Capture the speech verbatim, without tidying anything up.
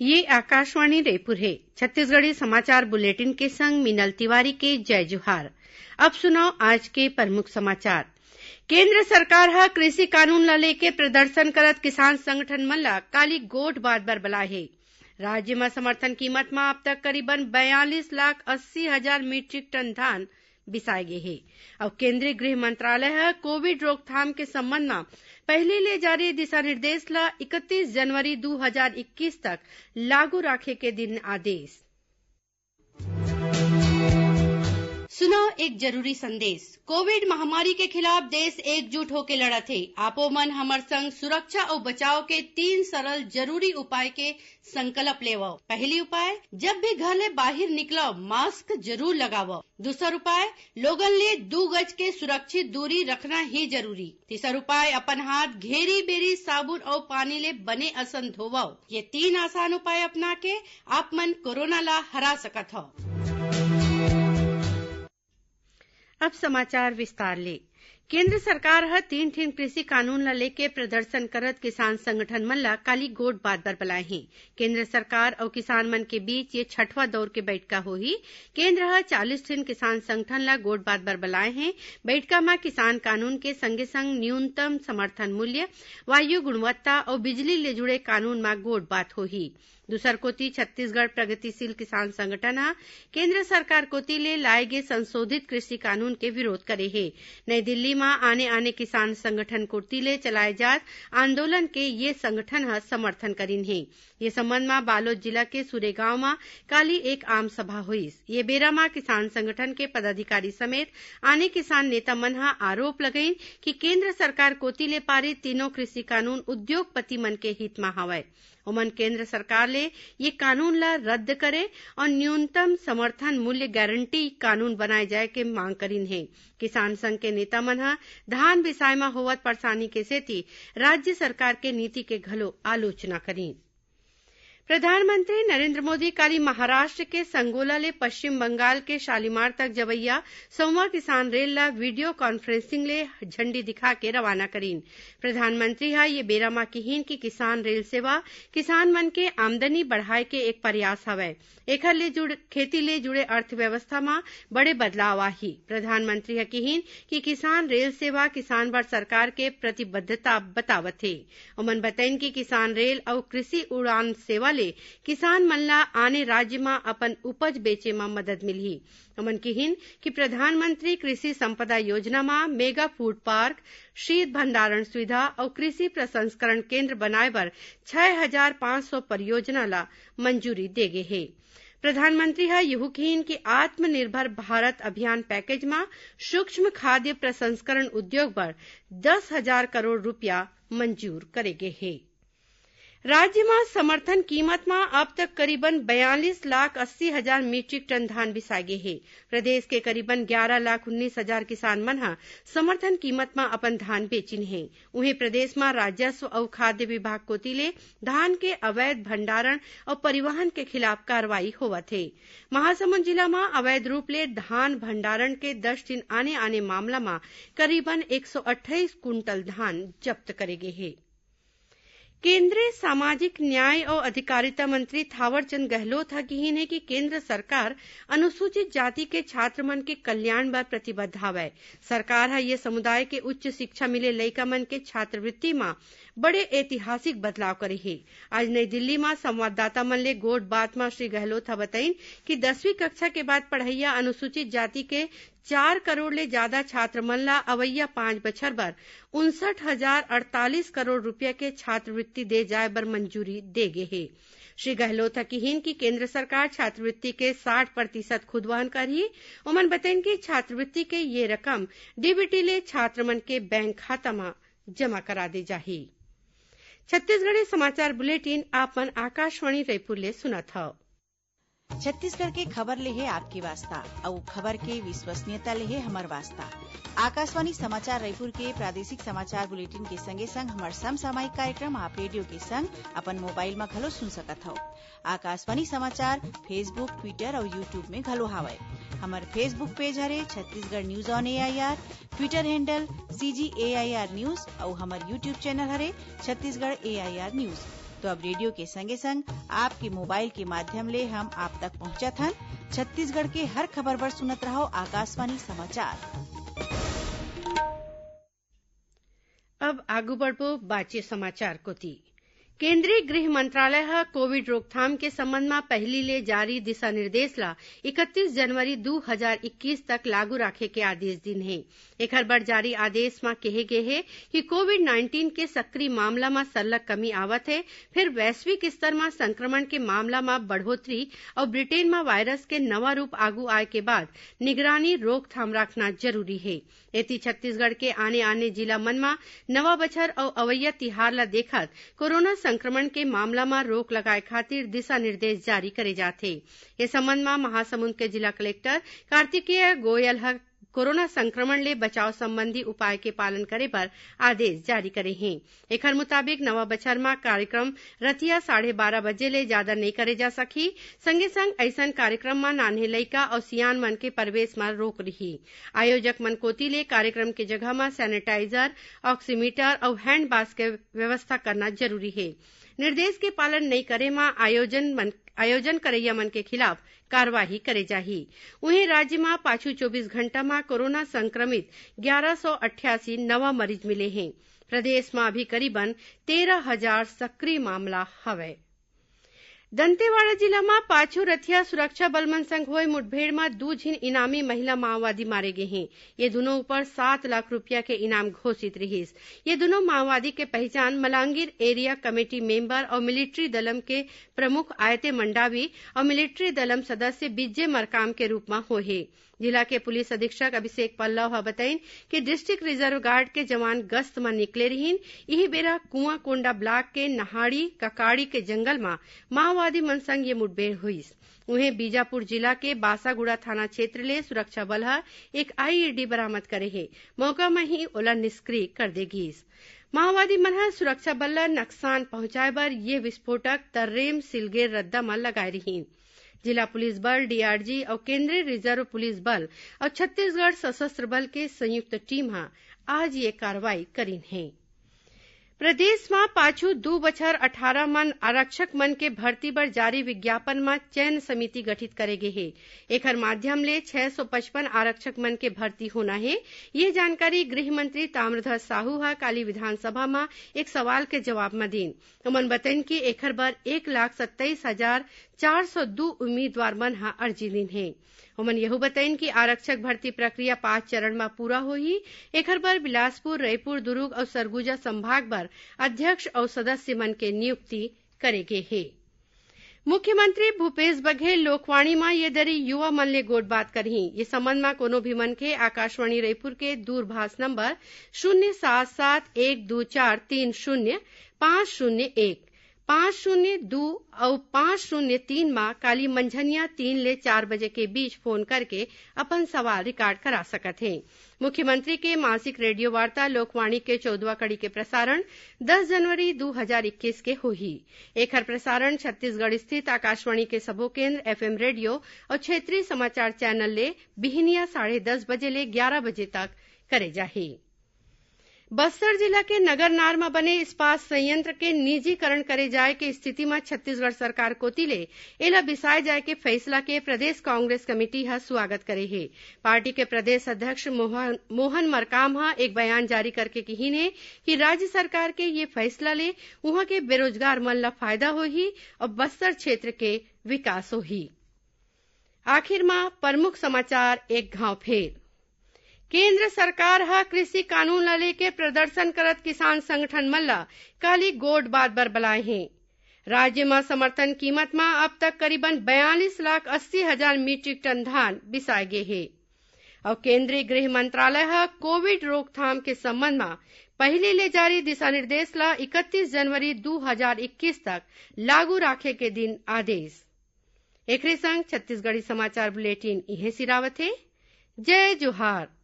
ये आकाशवाणी रायपुर हे। छत्तीसगढ़ी समाचार बुलेटिन के संग मीनल तिवारी के जय जोहार। अब सुनव आज के प्रमुख समाचार। केंद्र सरकार ह कृषि कानून ल लेके प्रदर्शन करत किसान संगठन मन ल काली गोठ बांध बर बलाए हे। राज्य म समर्थन कीमत म अब तक करीबन बयालीस लाख अस्सी हजार मीट्रिक टन धान बिसाए गे हे। अउ केंद्रीय गृह मंत्रालय ह कोविड रोकथाम के संबंध म पहिली ले जारी दिशा निर्देश ल इकतीस जनवरी दू हजार इक्कीस तक लागू राखे के दिन आदेश। सुनव एक जरूरी संदेश। कोविड महामारी के खिलाफ देश एकजुट होके लड़त हे। आपो मन हमर संग सुरक्षा अउ बचाव के तीन सरल जरूरी उपाय के संकल्प लेवव। पहली उपाय, जब भी घर ले बाहिर निकलव, मास्क जरूर लगावव। दूसर उपाय, लोगन ले दू गज के सुरक्षित दूरी रखना ही जरूरी। तीसर उपाय, अपन हाथ घेरी बेरी साबुन अउ पानी ले बने असन धोवव। ये तीन आसान उपाय अपना के आप मन कोरोना ला हरा सकत हव। अब समाचार विस्तार ले। केंद्र सरकार ह तीन ठिन कृषि कानून ल लेके प्रदर्शन करत किसान संगठन मन ल काली गोठ बांध बर बलाए हे। केंद्र सरकार अउ किसान मन के बीच ये छठवां दौर के बैठका होही। केंद्र ह चालीस ठिन किसान संगठन ल गोठ बांध बर बलाए हे। बैठका म किसान कानून के संगे संग न्यूनतम समर्थन मूल्य, वायु गुणवत्ता अउ बिजली ले जुड़े कानून म गोठ बात होही। दूसर कोति, छत्तीसगढ़ प्रगतिशील किसान संगठन ह केंद्र सरकार कोति ले लाए गे संशोधित कृषि कानून के विरोध करे हे। नई दिल्ली म आने-आने किसान संगठन कोति ले चलाए जात आंदोलन के ये संगठन ह समर्थन करिन हे। ये संबंध म बालोद जिला के सुरेगांव म काली एक आम सभा होइस। ये बेरा म किसान संगठन के पदाधिकारी समेत आने किसान नेता मन ह आरोप लगाइन कि केंद्र सरकार कोति ले पारित तीनों कृषि कानून उद्योगपति मन के हित म हवय। ओमन केंद्र सरकार ले ये कानून ल रद्द करे अउ न्यूनतम समर्थन मूल्य गारंटी कानून बनाए जाए के मांग करिन हे। किसान संघ के नेता मन ह धान बिसाए म होवत परेशानी के सेती राज्य सरकार के नीति के घलो आलोचना करिन। प्रधानमंत्री नरेंद्र मोदी काली महाराष्ट्र के संगोला ले पश्चिम बंगाल के शालीमार तक जवइया सौवा किसान रेल ला वीडियो कॉन्फ्रेंसिंग ले झंडी दिखा के रवाना करिन। प्रधानमंत्री ह ये बेरा म किहिन कि किसान रेल सेवा किसान मन के आमदनी बढ़ाए के एक प्रयास हवय। एखर ले जुड़-, खेती ले जुड़े अर्थव्यवस्था म बड़े बदलाव आही। प्रधानमंत्री ह किहिन कि किसान रेल सेवा किसान बर सरकार के प्रतिबद्धता बतावत हे। ओमन बतइन कि किसान रेल अउ कृषि उड़ान सेवा ले किसान मन ला आने राज्य म अपन उपज बेचे म मदद मिलही। ओमन किहिन कि प्रधानमंत्री कृषि संपदा योजना म मेगा फूड पार्क, शीत भंडारण सुविधा अउ कृषि प्रसंस्करण केंद्र बनाए बर छै हजार पाँच सौ परियोजना ला मंजूरी दे गे हे। प्रधानमंत्री ह यहू किहिन कि आत्मनिर्भर भारत अभियान पैकेज म सूक्ष्म खाद्य प्रसंस्करण उद्योग बर दस हजार करोड़ रुपया मंजूर करे गे हे। राज्य म समर्थन कीमत म अब तक करीबन बयालीस लाख अस्सी हजार मीट्रिक टन धान बिसाए गे हे। प्रदेश के करीबन ग्यारा लाख उन्नीस हजार किसान मन ह समर्थन कीमत म अपन धान बेचिन हे। उहें, प्रदेश म राजस्व अउ खाद्य विभाग कोति ले धान के अवैध भंडारण अउ परिवहन के खिलाफ कार्रवाई होवत हे। महासमुंद जिला म अवैध रूप ले धान भंडारण के दस ठिन आने-आने मामला म करीबन एक सौ अट्ठाईस कुंटल धान जब्त करे गे हे। केंद्रीय सामाजिक न्याय अउ अधिकारिता मंत्री थावरचंद गहलोत ह किहिन हे कि केंद्र सरकार अनुसूचित जाति के छात्र मन के कल्याण बर प्रतिबद्ध हवय। सरकार ह ये समुदाय के उच्च शिक्षा मिले लइका मन के छात्रवृत्ति म बड़े ऐतिहासिक बदलाव करे हे। आज नई दिल्ली म संवाददाता मन ले गोठ बात म श्री गहलोत ह बतइन कि दसवीं कक्षा के बाद पढ़इया अनुसूचित जाति के चार करोड़ ले जादा छात्र मन ला अवइया पांच बछर बर उनसठ हजार अड़तालीस करोड़ रुपया के छात्रवृत्ति दे जाय बर मंजूरी दे गे हे। श्री गहलोत ह किहिन कि केंद्र सरकार छात्रवृत्ति के साठ प्रतिशत खुद वहन करही। ओमन बतइन कि छात्रवृत्ति के ये रकम डीबीटी ले छात्र मन के बैंक खाता म जमा करा दे जाही। छत्तीसगढ़ी समाचार बुलेटिन आप मन आकाशवाणी रायपुर ले सुनत हव। छत्तीसगढ़ के खबर ले हे आपके वास्ता, अउ खबर के विश्वसनीयता ले हे हमर वास्ता। आकाशवाणी समाचार रायपुर के प्रादेशिक समाचार बुलेटिन के संगे संग हमर समसामयिक कार्यक्रम आप रेडियो के संग अपन मोबाइल म घलो सुन सकत हव। आकाशवाणी समाचार Facebook, Twitter अउ YouTube में घलो हावय। हमर Facebook page हरे Chhattisgarh news on A I R, Twitter handle C G A I R news अउ हमर YouTube channel हरे Chhattisgarh A I R news। तो अब रेडियो के संगे संग आपके मोबाइल के माध्यम ले हम आप तक पहुंचत हन। छत्तीसगढ़ के हर खबर बर सुनत रहव आकाशवाणी समाचार। अब आगू बढ़बो बाचे समाचार कोति। केंद्रीय गृह मंत्रालय ह कोविड रोकथाम के संबंध म पहिली ले जारी दिशा निर्देश ल इकतीस जनवरी दू हजार इक्कीस तक लागू राखे के आदेश दिन हे। एखर बर जारी आदेश म केहे गे हे कि कोविड नाइंटीन के सक्रिय मामला म सरलग कमी आवत हे, फेर वैश्विक स्तर म संक्रमण के मामला म बढ़ोतरी अउ ब्रिटेन म वायरस के नवा रूप आगू आए के बाद निगरानी रोकथाम राखना जरूरी हे। एती छत्तीसगढ़ के आने-आने जिला मन म नवा बछर अउ अवइया तिहार ल देखत कोरोना संक्रमण के मामला म रोक लगाए खातिर दिशा निर्देश जारी करे जात हे। ए संबंध म महासमुंद के जिला कलेक्टर कार्तिकेय गोयल ह कोरोना संक्रमण ले बचाव संबंधी उपाय के पालन करे बर आदेश जारी करे हे। एखर मुताबिक नवा बछर म कार्यक्रम रतिया साढ़े बारह बजे ले जादा नइ करे जा सकही। संगे संग अइसन कार्यक्रम म नान्हे लइका अउ सियान मन के प्रवेश म रोक रही। आयोजक मन कोति ले कार्यक्रम के जगह म सैनिटाइजर, ऑक्सीमीटर अउ हैंड मास्क के व्यवस्था करना जरूरी हे। निर्देश के पालन नइ करे म आयोजन मन, आयोजन करइया मन के खिलाफ कार्रवाई करे जाही। उहें, राज्य म पाछू चौबीस घंटा म कोरोना संक्रमित ग्यारह सौ अट्ठासी नवा मरीज मिले हें। प्रदेश म अभी करीबन तेरह हजार सक्रिय मामला हवय। दंतेवाड़ा जिला म पाछू रथिया सुरक्षा बल मन संग होए मुठभेड़ म दू झिन इनामी महिला माओवादी मारे गे हें। ये दुनों ऊपर सात लाख रुपया के इनाम घोषित रिहिस। ये दुनों माओवादी के पहिचान मलांगीर एरिया कमेटी मेंबर अउ मिलिट्री दलम के प्रमुख आयते मंडावी अउ मिलिट्री दलम सदस्य बिज्जे मरकाम के रूप म होए हे। जिला के पुलिस अधीक्षक अभिषेक पल्लव ह बतइन कि डिस्ट्रिक्ट रिजर्व गार्ड के जवान गश्त म निकले रिहिन। इही बेरा कुआंकोंडा ब्लॉक के नहाड़ी ककाड़ी के जंगल म माओवादी मन संग ये मुठभेड़ होइस। उहें, बीजापुर जिला के बासागुड़ा थाना क्षेत्र ले सुरक्षा बल ह एक आईईडी बरामद करे हे। मौका म ही ओला निष्क्रिय कर दे गीस। माओवादी मन ह सुरक्षा बल ल नकसान पहुंचाए बर ये विस्फोटक तर्रेम सिलगेर रद्दा म लगाए रिहिन। जिला पुलिस बल, डीआरजी अउ केंद्रीय रिजर्व पुलिस बल अउ छत्तीसगढ़ सशस्त्र बल के संयुक्त टीम ह आज ये कार्रवाई करिन हे। प्रदेश म पाछू दू बछर अठारह मन आरक्षक मन के भर्ती बर जारी विज्ञापन म चयन समिति गठित करे गे हे। एखर माध्यम ले छह सौ पचपन आरक्षक मन के भर्ती होना हे। ये जानकारी गृह मंत्री ताम्रध्वज साहू ह काली विधानसभा म एक सवाल के जवाब म दीन। ओमन बतइन कि एखर बर एक लाख सत्ताईस हजार चार सौ दू उम्मीदवार मन ह अर्जी दीन हे। ओमन यहू बतइन कि आरक्षक भर्ती प्रक्रिया पांच चरण म पूरा होही। एखर बर बिलासपुर, रईपुर, दुरूग अउ सरगुजा संभाग बर अध्यक्ष अउ सदस्य मन के नियुक्ति करे गे हे। मुख्यमंत्री भूपेश बघेल लोकवाणी म ये दरी युवा मन ले गोठबात करही। ये संबंध म कोनो भी मनखे आकाशवाणी रईपुर के दूरभाष नंबर शून्य सात सात एक दू चार तीन शून्य पांच शून्य एक, पांच शून्य दू अउ पांच शून्य तीन म काली मंझनिया तीन ले चार बजे के बीच फोन करके अपन सवाल रिकॉर्ड करा सकत हे। मुख्यमंत्री के मासिक रेडियो वार्ता लोकवाणी के चौदहवां कड़ी के प्रसारण दस जनवरी दू हजार इक्कीस के होही। एखर प्रसारण छत्तीसगढ़ स्थित आकाशवाणी के सबो केंद्र, एफएम रेडियो अउ क्षेत्रीय समाचार चैनल ले बिहनिया साढ़े दस बजे ले ग्यारह बजे तक करे जाही। बस्तर जिला के नगरनार म बने इस्पात संयंत्र के निजीकरण करे जाय के स्थिति म छत्तीसगढ़ सरकार कोति ले एला बिसाए जाय के फैसला के प्रदेश कांग्रेस कमेटी ह स्वागत करे हे। पार्टी के प्रदेश अध्यक्ष मोहन, मोहन मरकाम ह एक बयान जारी करके किहीन हे कि राज्य सरकार के ये फैसला ले उहां के बेरोजगार मन ल फायदा होही अउ बस्तर क्षेत्र के विकास होही। आखिर म प्रमुख समाचार एक घांव फेर। केंद्र सरकार ह कृषि कानून ल लेके प्रदर्शन करत किसान संगठन मन ल काली गोठ बात बर बलाए हे। राज्य म समर्थन कीमत म अब तक करीबन बयालीस लाख अस्सी हजार मीट्रिक टन धान बिसाए गे हे। अउ केंद्रीय गृह मंत्रालय ह कोविड रोकथाम के संबंध म पहिली ले जारी दिशा निर्देश ल इकतीस जनवरी दू हजार इक्कीस तक लागू राखे के दिन आदेश। एखरे संग छत्तीसगढ़ी समाचार बुलेटिन इहें सिरावत हे। जय जोहार।